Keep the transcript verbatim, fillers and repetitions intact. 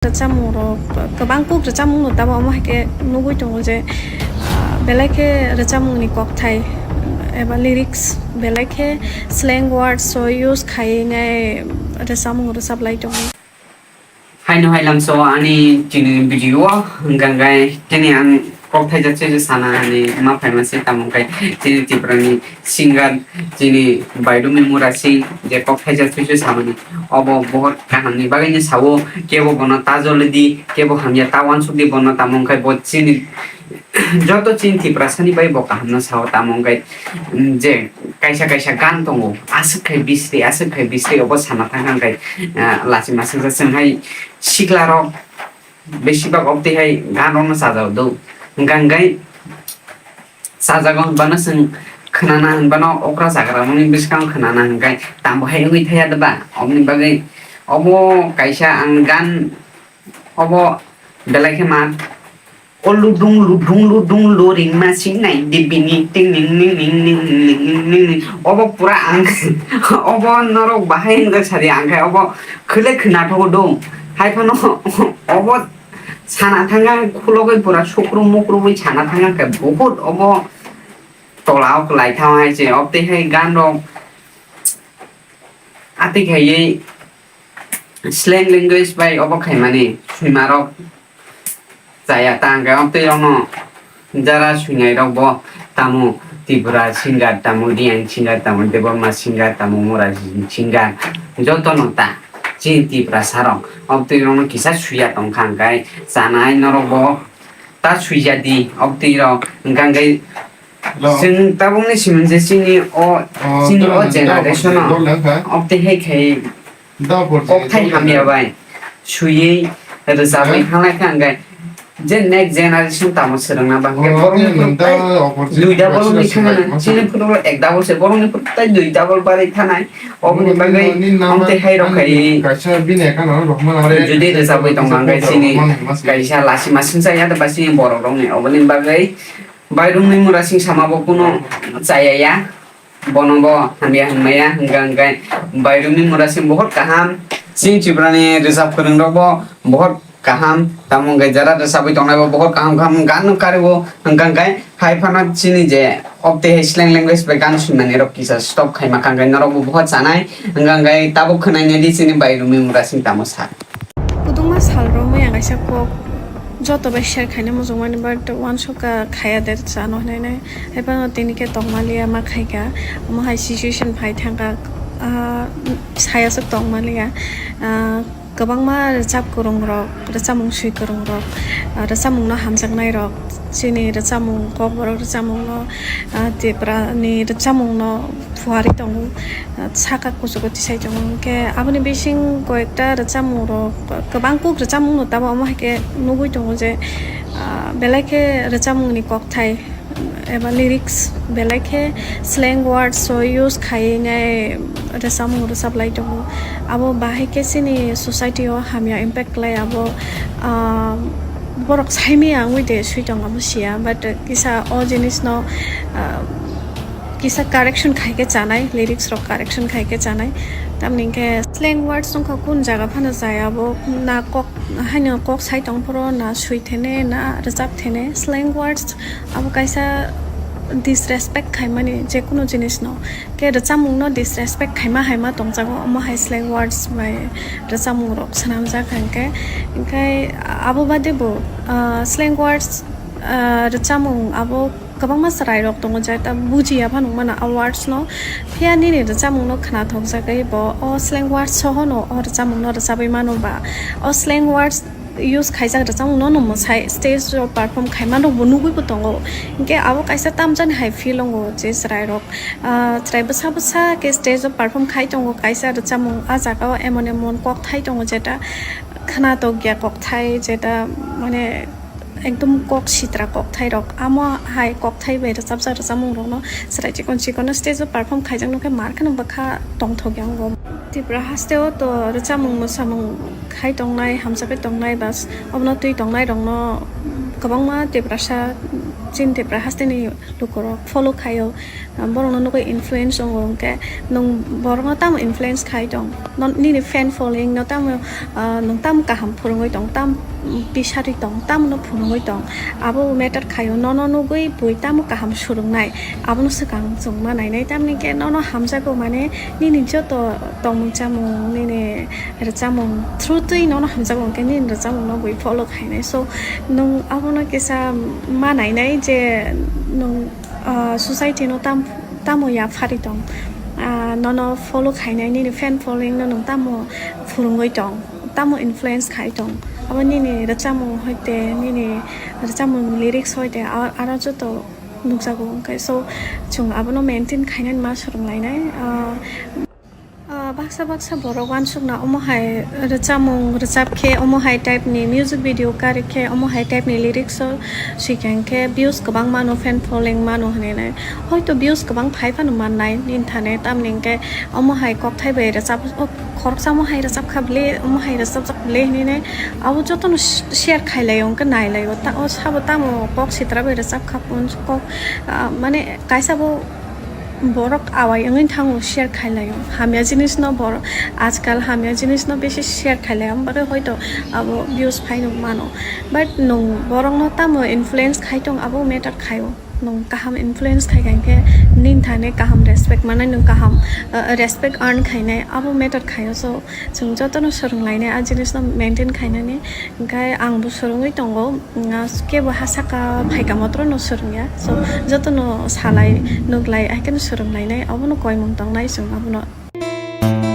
Rwchapmung rok kwbang kuk rwchapmung no tabuk omo hai khe nugwi tongo je, ah, belai khe rwchapmung ni kokthai eba lyrics belai khe slang words o use khai nai rwchapmung rwchap lai tongo. Haino hai lamso ani chini video o hwnkha hwnkhe tini ang kok thaijak se sana hinwi ma phaima se tamo khe chini Tripura ni singer chini Bairumi Murasing je kok thaijak se samani obo bohot kaham ni bagwi ni sao kebo bono ta jolodi kebo hamya ta wansuk di bono tamo khe bo chini joto chini Tiprasa ni bai bo kaham no sao tamo khe je kaisa kaisa gan tongo aswk khai bisri aswk khai bisri obo sana thang khe ah, lachima swngsa swng hai sikla rok. Besibak obtwi hai gan rokno chajak do. Hwnkha hwnkhe chajago hwnbano chwng khwnana hwnbano okra chagra rokni bwskango khwnana hwnkhe tambo hai wngwi thaya da ba? Oboni bagwi obo kaisa ang gan obo belai khe ma o ludung ludung ludung luringma singnai di bini ting ning ning ning ning ning ning ning ning ning. Obo pura ang obo norok bahai hwnjak sadi ang khai obo khwlai khwna thogo do. Hai phano obo sana thangkha khulogwi pura sukru mukrubwi sana thangkha khe buhut obo tola o kwlai thang hai se obtwi hai gan rok atwi khaiwi slang language bai obo khaimani swima rok chaya ta hwnkhe obtwi rokno jara swinai rok bo tamo Tripura singer tamo Reang singer tamo Debbarma singer tamo Murasing singer jotono ta chini Tiprasa rok obtwi rokno kisa swiya tongkha hwnkhe chanai norok bo ta swijadi obtwi rok hwnkha hwnkhe chwng tabukni simi je chini o chini o generation o obtwi hai khai kokthai hamya bai swiwi rwchabwi thanglai kha hwnkhe je next generation tamo swrwngna bangkhe borokni phuru tai dui double wngwi thangna chini phuru ek double se borokni phuru tai dui double barwi thanai oboni bagwi amtwi hai rok khai jodi rwchabwi tongna hwnkhe chini kaisa lachima swngsa ya ba chini borok rokni oboni bagwi Bairumni Murasing sama bo kunu chaya ya. Bono bo hamya hwnmaya hwnkha hwnkhe Bairumni Murasing bohot kaham. Chini Tripura ni rwchap kwrwng rok bo bohot kaham. Tamo hwnkhe jara rwchabwi tongnai bo bohot kaham kaham gan no kari o hwnkha hwnkhe hai phano chini je obtwi hai slang language bai gan swimani rok kisa stop khaima kha hwnkhe norok bo bohot chanai hwnkha hwnkhe tabuk khwnai nai di chini Bairumni Murasing tamo sa. Kwbangma sal romwi ang kaisa kok joto bai share khaina muchungmani, but uansukha khaya de chano hinwi nai. Haiphano tini khe tongmaliya ma khaikha, omo hai situation phai thangkha, ah, sayaswk tongmaliya. Ah, kwbangma rwchap kwrwng rok, rwchapmung swi kwrwng rok, ah, rwchapmung no hamjaknai rok, chini rwchapmung kokborok rwchapmung no, ah, Tripura ni rwchapmung no phuarwi tongo, ah, saka kuchugo tisai tongo. Hwnkhe aboni bising koyekta rwchapmung rok, kwbang kuk rwchapmung no tabuk omo hai khe nugwi tongo je, ah, belai khe rwchapmung ni kokthai eba lyrics belai khe slang words o use khaiwi nai rwchapmung rwchap lai tongo. Abo bahai khe chini society o hamya impact klai abo, ah, borok saimaya wngwi de swi tongo abo siya, but kisa o jinis no, ah, kisa correction khai khe chanai, lyrics rok correction khai khe chanai. Tamni hwnkhe slang words wngkha kun jaga phano chaya, abo na kok haino kok sai tong phuru na swi thene na rwchap thene. Slang words abo kaisa disrespect khaimani je kunu jinis no, khe rwchapmung no disrespect khaima haima tongjago, omo hai slang words bai rwchapmung rok swnamjak hwnkhe. Hwnkhe abo bade bo, ah, slang words, ah, rwchapmung abo kwbangma chwrai rok tongo, jeta bujiya phano wngmano a words no. Phiya nini rwchapmung no khwnathokjagwi bo o slang words sohono o rwchapmung no rwchabwi mano ba o slang words use khaijak rwchapmung no no mwsai stage o perform khaima rok bo nugwi bo tongo. Hinkhe abo kaisa tamjani hai feel wngo je chwrai rok, ah, chwrai bwsa bwsa khe stage o perform khai tongo kaisa rwchapmung, ah, jaga o emon emon kokthai tongo jeta khwnathokya kokthai jeta mane ekdom kok sitra kokthai rok, amo hai kokthai bai rwchapjak rwchapmung rok no chwrai chikon chikon no stage o perform khaijak nokhe mar kheno bwkha tongthok ya wngo. Tripura haste o to rwchapmung mwsamung khai tongnai, hamjakgwi tongnai, bas obono twi tongnai rok no kwbangma Tiprasa Chini Tripura hasteni lukurok follow khaio, borokno nugwi influence wngo, hwnkhe nwng borokno tamo influence khai tong? Nini fan following no tamo, ah, nwng tamo kaham phwrwngwi tong, tam pisari tong, tamono phwrwngwi tong, abo matter khaio. Nono nugwi bui tamo kaham swrwngnai, abono swkang chwng ma nainai. Tamni khe nono hamjago, mane nini joto tongmung chamung, nini rwchapmung through twi nono hamjago, hwnkhe nini rwchapmungno bui follow khainai. So, nwng abono kisa ma nainai je nwng, ah, society no tam-, tamo yaphari tong, ah, nono follow khainai, nini fan following no nwng tamo phwrwngwi tong, tamo influence khai tong, abo nini rwchapmung hoite, nini rwchapmung lyrics hoite, a-, aro joto nukjago. Hwnkhe so, chwng abono maintain khainani ma swrwnglainai. Ah, Ah, baksa baksa borok uansukna omo hai rwchapmung rwchap khe, omo hai type ni music video karwi khe, omo hai type ni lyrics o swikang khe views kwbang mano, fan following mano hinwi nai. Hoito views kwbang phai phano mannai nini thani, tamni hwnkhe omo hai kokthai bai rwchap, o khoroksa omo hai rwchap kha bwle, omo hai rwchapjak bwle hinwi nai. Abo jotono sh-, share khailai o, hwnkhe nailaio. Ta-, o sabo tamo kok sitra bai rwchap kha, kok, ah, mane kaisa bo borok awai wngwi thango, share khailai o. Hamya jinis no borok ajkal hamya jinis no bisi share khailai o, bagwi hoito abo views phaino mano. But nwng borok no tamo influence khai tong, abo matter khaio. Nwng kaham influence khai kha hwnkhe nini thani kaham respect mannai, nwng kaham, uh, respect earn khainai, abo matter khaio. So, chwng jotono swrwnglainai, a jinis no maintain khainani. Hwnkhe ang bo swrwngwi tongo, mm, kebo ha saka phaikha motro no swrwngya. So, jotono salai, nuklai, hai kheno swrwnglainai, abono koimung tongnai chwng abono.